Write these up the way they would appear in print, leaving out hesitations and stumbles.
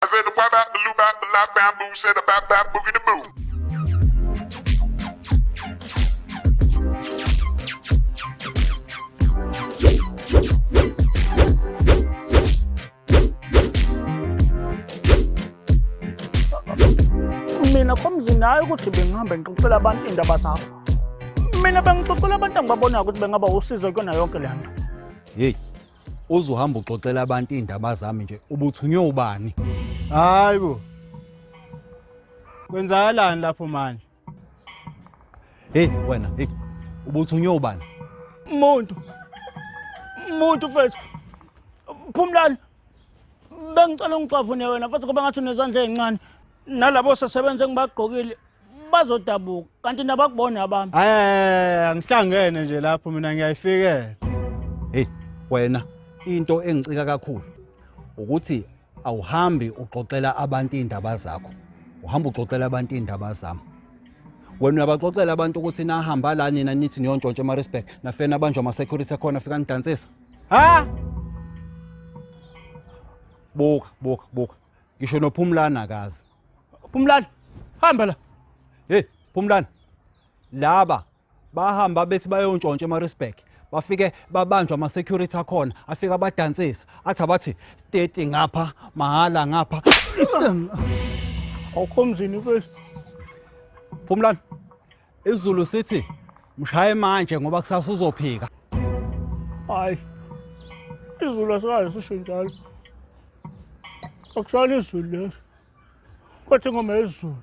said the wah bap blue bap blah bamboo said the bap bap boogie the boo. Mina komzini hayi ukuthi bengihambe ngixoxela abantu iy'ndaba zakho. Mina bengixoxela abantu engibabonayo ukuthi bengaba usizo kuyona yonke le nto. Hey, uzuhamba uxoxela abantu iy'ndaba zami nje, ubuthunywe ubani? Hayi bo. Kwenzakalani lapho manje? Hey wena, hey. Ubuthunywe ubani? Muntu. Muntu mfethu. Phumlani. Bengicela ungixavune wena mfethu ngoba ngathi unezandla ey'ncane. Nalabo sesebenza engibagqokile bazodabuka kanti nabakubona abami. Hayi angihlangene nje lapho mina ngiyayifikela. Hey wena, into engicika kakhulu ukuthi awuhambi uxoxela abantu iy'ndaba zakho. Uhamba uxoxela abantu iy'ndaba zami. Wena uyabaxoxela abantu ukuthi nahamba la nina nithi niyontshontsha eMaritzburg, nafike nabanjwa ama-security akhona afika nidansisa. Ha? Buka, buka, buka. Ngisho noPhumlani akazi. Phumlani, hamba la. Hey, Phumlani. Laba bahamba bethi bayontshontsha eMaritzburg. Bafike babanjwa ama-security akhona, afika abadansisa. Athi abathi 30 ngapha, mahala ngapha. Awukho mzini mfethu. Phumlani. Izulu sithi mshaye manje ngoba kusasa uzophika. Hayi. Izulu asikaze sisho njalo. Akusona izulu leso. Kodwa ingoma yezulu.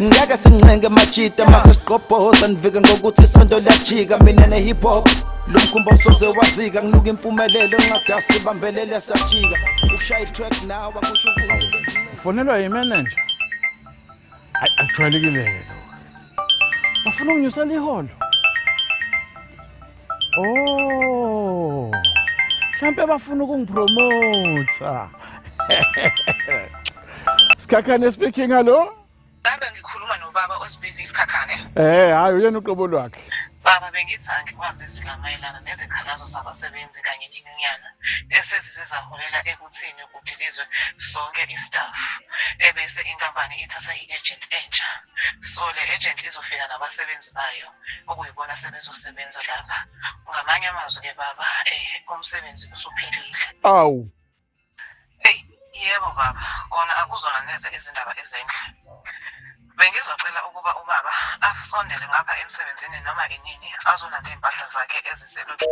Ngeke sincenge majita mase siqobhoza nivike ngokuthi isonto liyajika mina ne-hip hop lo mkhumba usoze wazika nginuka impumelelo ncada sibambelele siyajika ukushaya i-track nawe akusho ukuthi Ufonelwa yimeneja? Hayi akujwayelekile-ke lokho. Bafuna unginyusela iholo. Oh. Mhlampe bafuna ukungipromotha. Sikhakhane speaking hello. Ngabe ngikhuluma nobaba uSBV Sikhakhane? Eh hayi uyena uqobo lwakhe. Baba bengithi angikwazisi la mayelana nezikhalazo zabasebenzi kanye nenyunyana esezize zaholela ekutheni kudilizwe sonke istaff ebese inkampani ithatha i-agent entsha. So le agent izofika nabasebenzi bayo okuyibona sebezosebenza lapha. Ngamanye amazwi ke baba umsebenzi usuphelile. Awu. Eyi yebo baba, kona akuzona neze izindaba ezinhle. Bengizocela ukuba ubaba asondele ngapha emsebenzini noma inini azolanda iy'mpahla zakhe eziselokhu.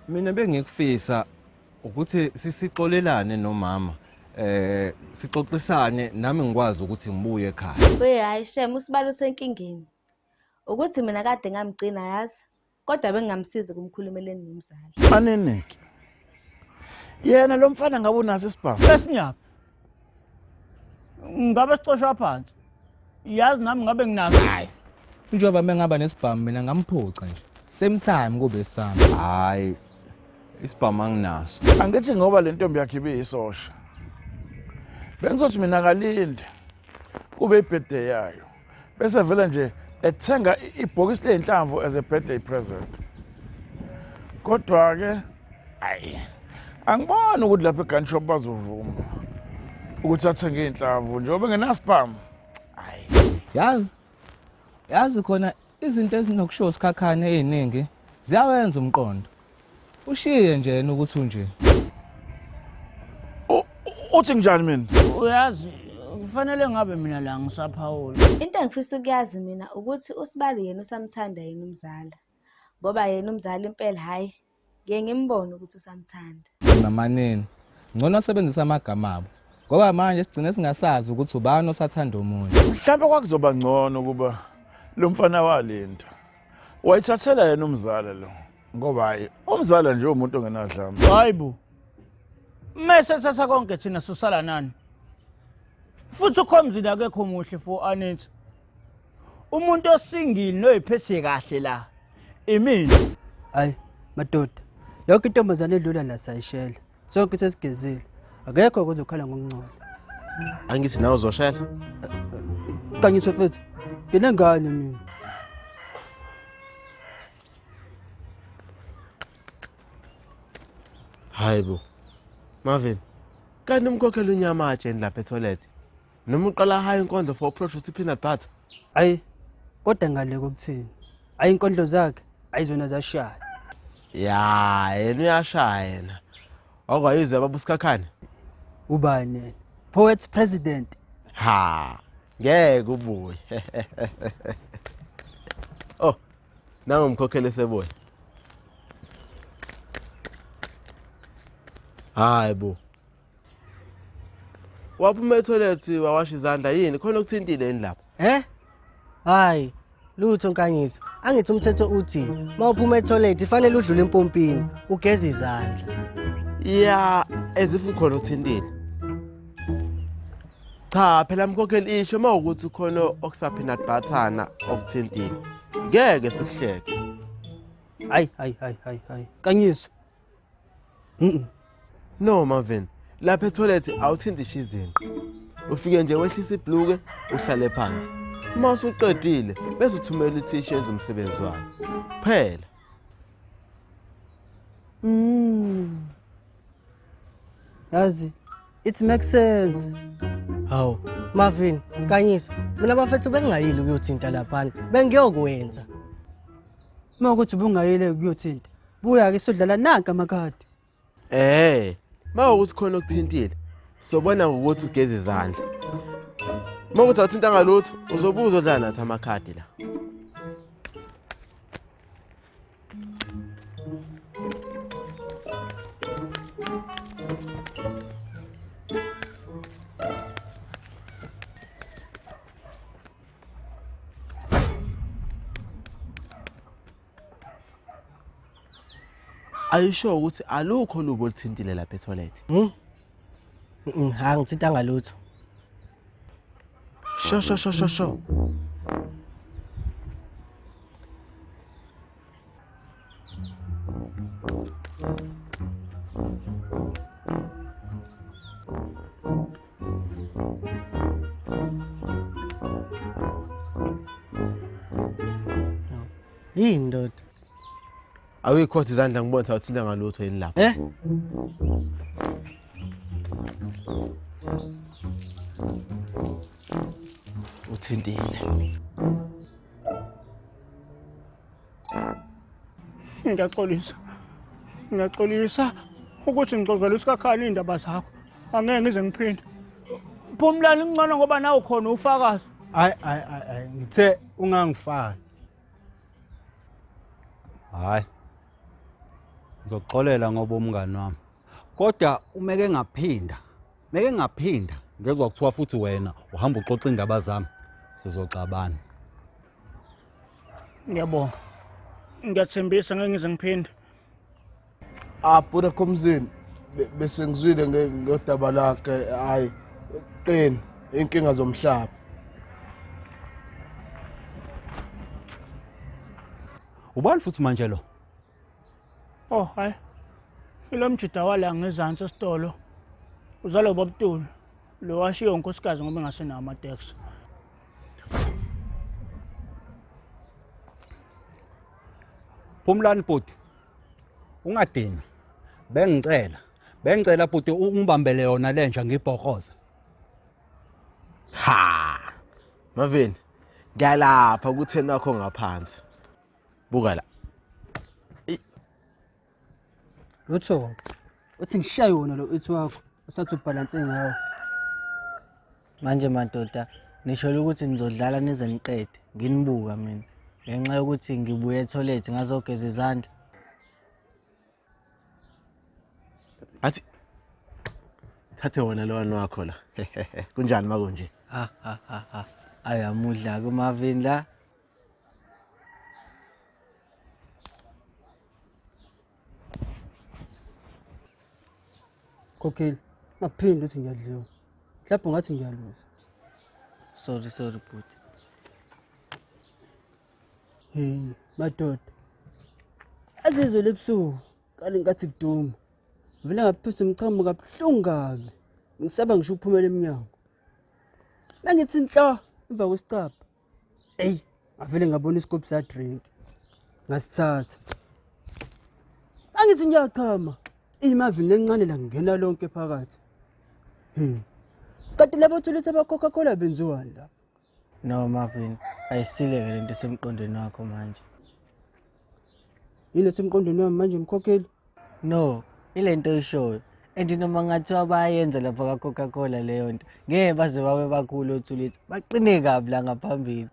Mina bengikufisa ukuthi sisixolelane nomama sixoxisane nami ngikwazi ukuthi ngibuye ekhaya. We hayi shem usibalo usenkingeni. Ukuthi mina kade ngamgcina yazi kodwa bengingamsizi kumkhulumeleni nomzali. Maneneke. Yena lo mfana ngabe unaso isibhamu. Esinyaphi. Ngabe sicoshwa phansi. Yazi nami ngabe nginaso. Hayi. Njengoba mengaba nesibhamu mina ngamphuca nje. Same time kube sami. Hayi. Isibhamu anginaso. Angithi ngoba le ntombi yakhe ibiyisosha. Bengizothi mina kalinde kube ibirthday yayo. Bese vele nje ethenga ibhokisi ley'nhlamvu as a birthday present. Kodwa-ke ayi angiboni ukuthi lapha e-gun shop bazovuma ukuthi athenge iy'nhlamvu njengoba engenasibhamu. Ayi. Yazi. Yazi khona izinto ezinokushiwo Sikhakhane ey'ningi ziyawenza umqondo. Ushiye nje yena ukuthi unje. Uthi njani mina? Uyazi kufanele ngabe mina la ngisaphawula. Into engifisa ukuyazi mina ukuthi uSibali yena usamthanda yini umzala. Ngoba yena umzala impela hayi ngiye ngimbone ukuthi usamthanda. Mamanini. Ngcono asebenzise amagama abo. Ngoba manje sigcine singasazi ukuthi ubani osathanda omunye. Mhlawumbe kwakuzoba ngcono ukuba lo mfana walinda. Wayithathela yena umzala lo. Ngoba hayi umzala nje umuntu ongenadlame. Hayi bo. Mese thatha konke thina sosala nani. Futhi ukhomzini akekho muhle for Anitha. Umuntu osingile noyiphethe kahle la. Imina. Hayi madoda, yonke intombazane edlula la sayishela. Sonke sesigezile. Akekho okuzokhala ngokungcola. Angithi nawe uzoshela? Kanyiso mfethu. Nginengane mina. Hayibo. Marvin, kanti umkhokhela unyamatshe lapha etoilet. Noma uqala hayi inkondlo for approach with peanut butter. Hayi, kodwa ngale kokuthini? Hayi inkondlo zakhe ayizona zashaya. Ya, yena uyashaya yena. Awukayizwa baba uSikhakhane? Ubani yena? Poet president. Ha, ngeke ubuye. Oh, nangu umkhokheli sebuya. Hayibo. Waphuma etoilet wawasha izandla yini? Khona okuthintile yini lapha? Eh? Hayi, lutho Nkanyiso. Angithi umthetho uthi mawuphuma etoilet fanele udlule empompini ugeze izandla. Ya, as if ukhona okuthintile. Cha, phela mkhokheli isho mawukuthi khona okusa peanut butter okuthintile. Ngeke sikuhleke. Hayi, hayi, hayi, hayi, hayi. Nkanyiso. No Marvin, lapha etoilet awuthintishe izinto. Ufike nje wehlisa ibhluke uhlale phansi. Uma usuqedile bese uthumela ithisha yenza umsebenzi wayo. Phela. Yazi, it makes sense. Hawu, Marvin, Nkanyiso, mina bafethu bengingayile ukuyothinta laphana. Bengiyokwenza. Uma ukuthi ubungayile ukuyothinta, buya ke sodlala nanka amakhadi. Mawukuthi khona okuthintile, sobona ngokuthi ugeze izandla. Mawukuthi awuthinta ngalutho, uzobuza odlala nathi amakhadi la. Ayisho ukuthi alukho lubo oluthintile lapha etoilet. Ha, ngithinta ngalutho. Sho sho sho sho sho. Yini ndoda? Awuyikhotha izandla ngibona awuthinta ngalutho yini lapha? Eh? Uthintile. Ngiyaxolisa. Ngiyaxolisa ukuthi ngixoxele uSikhakhane indaba zakho. Angeke ngize ngiphinde. Phumlani ngcono ngoba nawe khona ufakazi. Hayi hayi hayi, ngithe ungangifaki. Hayi. Ngizoxolela ngoba umngani wami. Kodwa umeke ngaphinda. Meke ngaphinda ngezwa kuthiwa futhi wena uhamba uxoxa indaba zami. Sizoxabana. Ngiyabonga. Ngiyathembisa ngeke ngize ngiphinde. Ah, Buddha Khomzini bese ngizwile ngodaba lakhe, hayi qini inkinga zomhlaba. Ubani futhi manje lo? Oh, hayi. Ilo mjida wala ngezansi esitolo. Uzalwa ubabutulu. Lo washiya unkosikazi ngoba engasenawo amateksi. Phumlani bhuti. Ungadini. Bengicela. Bengicela bhuti ungibambele yona lenja ngibhokoza. Ha. Marvin, ngiyalapha kutheni wakho ngaphansi. Buka la. Lutho. Uthi ngishaye wona lo uthi wakho usathi ubalance ngawo. Manje madoda, nisho ukuthi nizodlala nize niqede. Nginibuka mina. Ngenxa yokuthi ngibuye etoilet ngazogeza izandla. Athi thathe wona lo wakho la. Kunjani makunje? Ha ha ha ha. Ayamudla ku Marvin la. Khokheli, ngaphinde uthi ngiyadliwa. Mhlawumbe ngathi ngiyaluza. Sorry sorry bhuti. Hey, madoda. Azizwe lebusuku kale ngathi kuduma. Vele ngaphisa umchamo kabuhlungu kabi. Ngisaba ngisho ukuphumela eminyango. Mangithi nhlo emva kwesicabha. Eyi, ngavele ngabona isigubhu sa-drink. Ngasithatha. Angithi ngiyachama. Imavini lencane la ngena lonke phakathi. He. Kanti labo tholetha ba Coca-Cola benziwani la? No Marvin, ayisile ke lento esemqondweni wakho manje. Yini esemqondweni wami manje mkhokheli? No, ilento oyishoyo. And noma ngathiwa bayenza lapha ka Coca-Cola leyo nto, ngeke baze babe bakhulu othulithi. Baqine kabi la ngaphambili.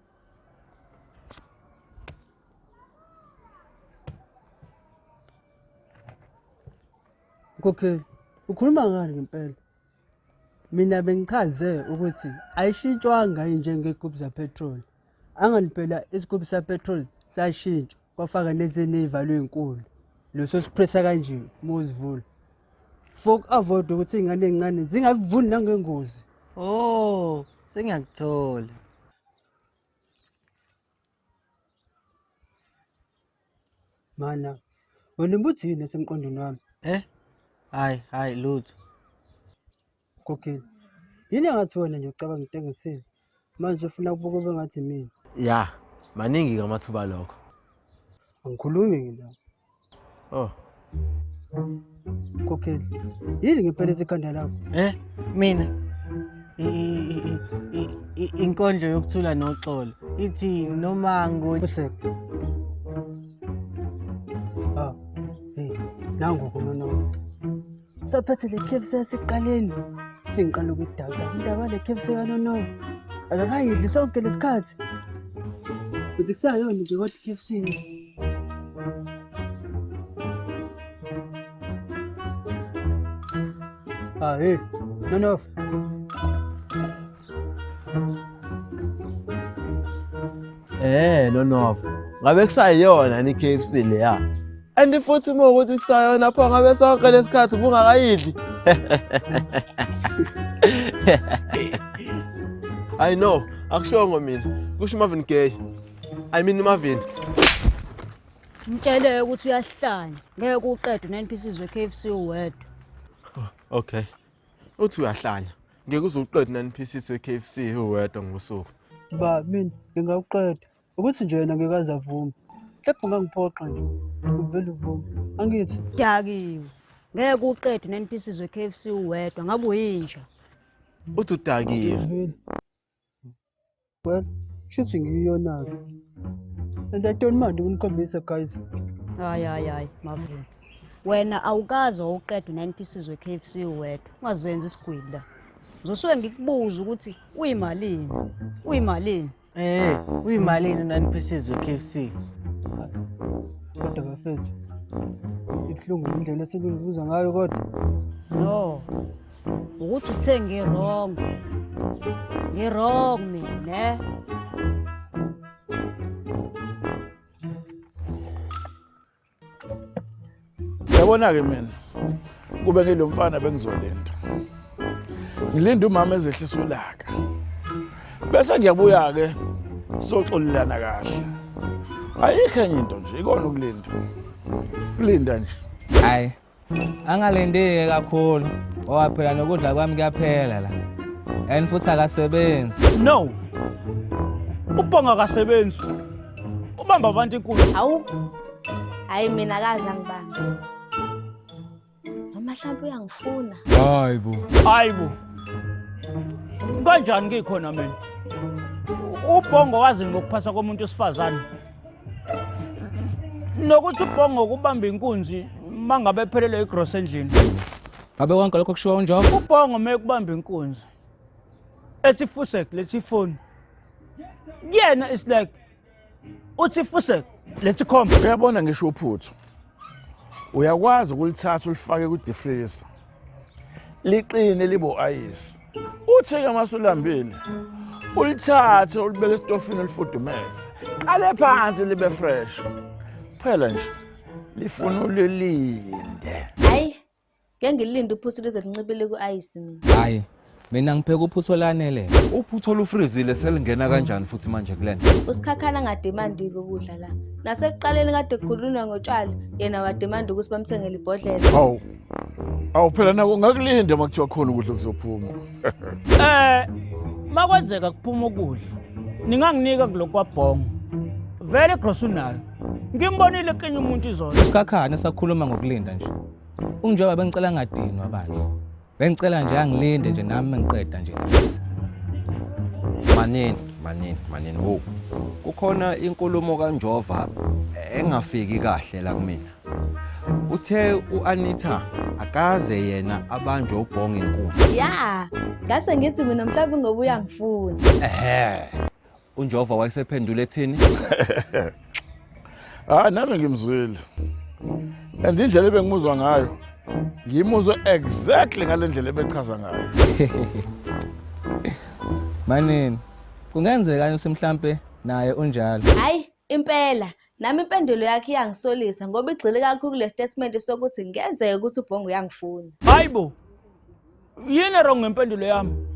Mkhokheli, ukhuluma ngani ngempela? Mina bengichaze ukuthi ayishintshwanga njengegubhu zapetrol. Angani phela isigubhu sapetrol sashintshwa kwafaka neziney'valo ey'nkulu. Leso sipressa kanje uma uzivula. For uku-avoid ukuthi iy'ngane ey'ncane zingavuni nangengozi. Oh, sengiyakuthola. Mana, wena ubuthi yini esemqondweni wami? Eh? Hayi, hayi lutho. Mkhokheli, yini engathi wena nje ucabanga into engesile? Manje ufuna ukubuka ube ngathi mina. Ya, maningi ke amathuba lokho. Angikhulumi ngila. Oh. Mkhokheli, yini ngempela esekhanda lakho? Eh, mina inkondlo yokuthula noxolo ithi noma ngo Useko. Ah, hey, nangu kunono. Saphethe le KFC yasekuqaleni. Sengiqala ukudawuza indaba le KFC kaNono. Akakayidli sonke lesikhathi. Uthi kusayona nje kodwa KFC. Ah, hey, Nonof. Eh, Nonof. Ngabe kusayiyona ni KFC leya. And futhi uma ukuthi kusayona pho ngabe sonke lesikhathi bungakayidli. I know, akushongo mina. Kusho Marvin Gaye. I mean Marvin. Mtshele ukuthi uyahlanya. Ngeke uqede 9 pieces we KFC uwedwa. Okay. Uthi uyahlanya. Ngeke uze uqede 9 pieces we KFC uwedwa ngosuku. Ba mina ngingawuqeda. Ukuthi nje wena ngeke aze avume. Mhlawumbe ungangiphoxa nje. Uvele uvume. Angithi Dakiwe. Ngeke uqede 9 pieces we KFC uwedwa ngabe uyinja. Uthi udakiwe. Vele. Well, shuthi ngiyona-ke. And I don't mind ukunikhombisa guys. Hayi hayi hayi Marvin. Wena awukaze wawuqeda 9 pieces we KFC uwedwa. Ungazenzi isigwili la. Ngizosuke ngikubuza ukuthi uyimalini? Uyimalini? Eh, uyimalini 9 pieces we KFC? Kodwa bafethu, ibuhlungu indlela eseningibuza ngayo kodwa. No. Ukuthi uthe ngi-wrong. Ngi-wrong mina. Yabona-ke mina kube ngilo mfana bengizolinda. Ngilinda umama ezehlisa ulaka. Bese ngiyabuya-ke soxolelana kahle. Ayikho enye into nje, ikona ukulinda. Kulinda nje. Hayi, angalindike kakhulu ngoba phela nokudla kwami kuyaphela la. And futhi akasebenzi. No. Ubhonga akasebenzi. Ubamba abantu inkulu. Hawu. Hayi mina akaze angibambe. Noma mhlawumbe uyangifuna. Hayi bo. Hayi bo. Kanjani ngikhona mina? Ubhongo wazi ngokuphasa komuntu wesifazane. Nokuthi ubhongo kubamba inkunzi mangabe ephelelwe igross endlini. Ngabe konke lokho kushiwo uNjobo? Ubhongo mekubamba inkunzi. Ethi fusek lethi phone. Kuyena is like uthi fusek lethi khomba. Uyabona ngisho uphuthu. Uyakwazi ukulithatha ulifake ku-defreezer. Liqine libo ayisi. Uthi-ke masulambile ulithathe ulibeke esitofini ulifudumeze. Qale phansi libe fresh. Phela nje lifuna ulilinde. Hayi, ngeke ngilinde uphuthu lize lincibile ku-ayisi mina. Hayi, mina ngipheka uphuthu olanele. Uphuthu olufrizile selingena kanjani futhi manje kulento? Usikhakhana angademandiki ukudla la. Nasekuqaleni kade kukhulunywa ngotshwala, yena wademanda ukuthi bamthengele ibhodlela. Hawu. Awu phela nako ungakulinda uma kuthiwa khona ukudla okuzophuma. Makwenzeka kuphuma ukudla. Ninganginika kulokhu kwabhongo. Vele igrosa unayo. Ngimbonile ekinye umuntu izolo. Sikhakhane sakhuluma ngokulinda nje. Unjengoba bengicela ngadinwa bandla. Bengicela nje angilinde nje nami ngiqeda nje. Manini, manini, manini wo. Kukhona inkulumo kaNjova engafiki kahle la kumina. Uthe uAnita akaze yena abanjwe ubhongo enkulu. Ya, ngase ngithi mina mhlawumbe ngoba uyangifuna. Ehhe. UNjova wayesephendule ethini? Hayi nami ngimzwile. And indlela ebengimuzwa ngayo ngimuzwe exactly ngale ndlela ebechaza ngayo. Manini, kungenzeka ukuthi mhlambe naye unjalo. Hayi, impela nami impendulo yakhe iyangisolisa ngoba igxile kakhulu kule statement sokuthi ngenzeka ukuthi ubhongo uyangifuna. Hayibo. Yini wrong ngempendulo yami?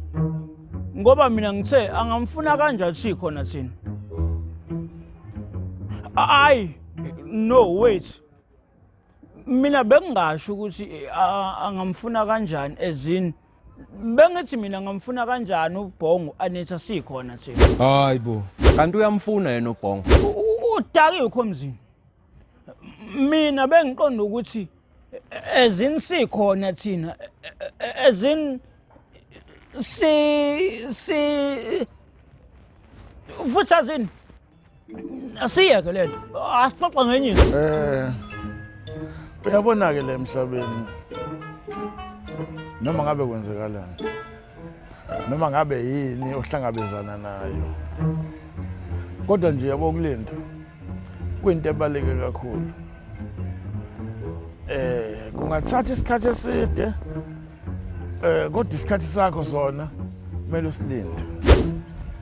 Ngoba mina ngithe angamfuna kanjani sikhona thina. Hayi, no wait. Mina bengingasho ukuthi angamfuna kanjani ezini. Bengithi mina ngamfuna kanjani ubhongo Anitha sikhona thina. Hayibo. Kanti uyamfuna yena ubhongo. Udakiwe khomzini. Mina bengiqonda ukuthi ezini sikhona thina ezini si futhi azini asiyeke lento asixoxe ngenye into. Uyabona ke le emhlabeni noma ngabe kwenzekalani noma ngabe yini ohlangabezana nayo kodwa nje yabo kulinda kuyinto ebaluleke kakhulu. Kungathatha isikhathi eside kodwa isikhathi sakho sona kumele usilinde.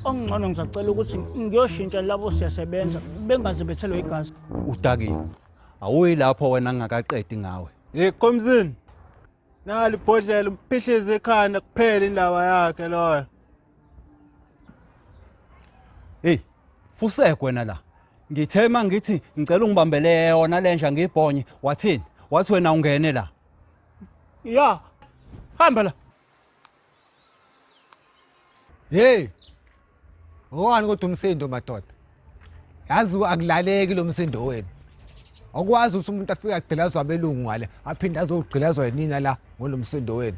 Okungcono ngizacela ukuthi ngiyoshintsha labo siyasebenza bengaze bethelwe igazi. Udakiwe. Awuyi lapho wena ngingakaqedi ngawe. Hey Khomzini. Nali ibhodlela umphihlize ekhanda kuphela indaba yakhe loyo. Hey, fusek wena la. Ngithe mangithi ngicela ungibambele yona lenja ngiyibhonye, wathini? Wathi wena ungene la. Ya. Hamba la. Hey. Owani kodwa umsindo madoda. Yazi akulaleki lo msindo wenu. Akwazi ukuthi umuntu afike agqilazwe abelungu ngale, aphinde azogqilazwa yinina la ngolomsindo wenu.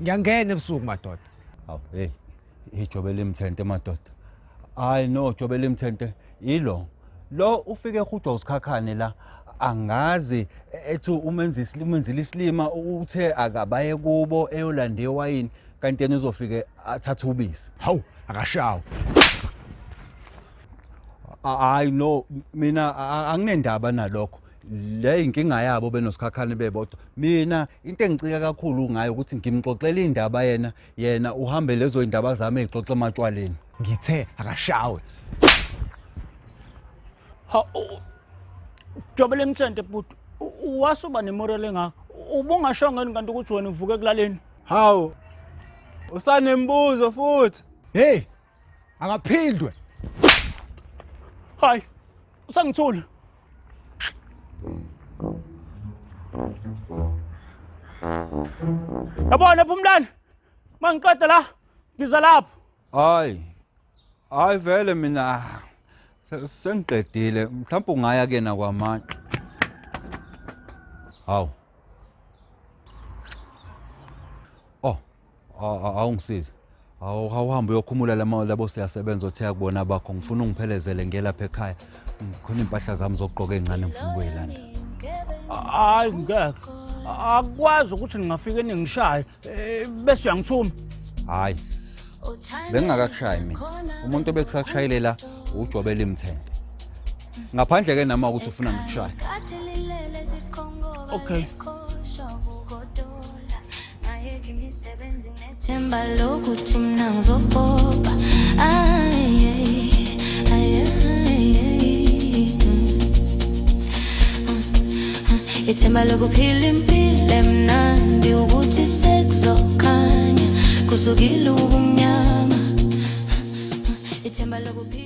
Ngiyangena ebusuku madoda. Hawu, hey. Ijobe limthente madoda. Hayi no, jobe limthente ilo. Lo ufike ehujwa usikhakhane la. Angazi ethi umenzisi umenzile isilima uthe akabaye kubo eyolanda iwayini kanti yena uzofike athathe ubisi. Hawu, akashawo. Hayi no, mina anginendaba nalokho. Le inkinga yabo benosikhakhane bebodwa. Mina into engicika kakhulu ngayo ukuthi ngimxoxela indaba yena, yena uhambe lezo indaba zami ezixoxa ematshwaleni. Ngithe akashawe. Ha, Jobe lemthente bhuti, wasuba nemorale engaka. Ubungashongo yini kanti ukuthi wena uvuke ekulaleni? Hawu. Usanembuzo futhi. Hey, akaphindwe. Hayi, usangithula. Yabona Phumlani, mangiqeda la ngiza lapho. Hayi. Hayi vele mina sengiqedile, mhlawumbe ungaya kena kwamanye. Hawu. Oh, awungisize. Awuhambe uyokhumula labo siyasebenza othe yakubona bakho, ngifuna ungiphelezele ngelapha ekhaya. Khona impahla zami zokugqoka ezincane ngifuna ukuyilanda. Hayi ngeke. Akwazi ukuthi ngingafike ningishaye bese uyangithuma. Hayi. Bengingakakushayi mina. Umuntu obekusakushayile la uJobe limthente. Ngaphandle ke nama ukuthi ufuna ngikushaye. Okay. Themba lokuthi mina ngizobhobha. Ay ay ay. Ithemba lokuphila impilo emnandi ukuthi sekuzokhanya kusukile ubumnyama. Ithemba lokuphila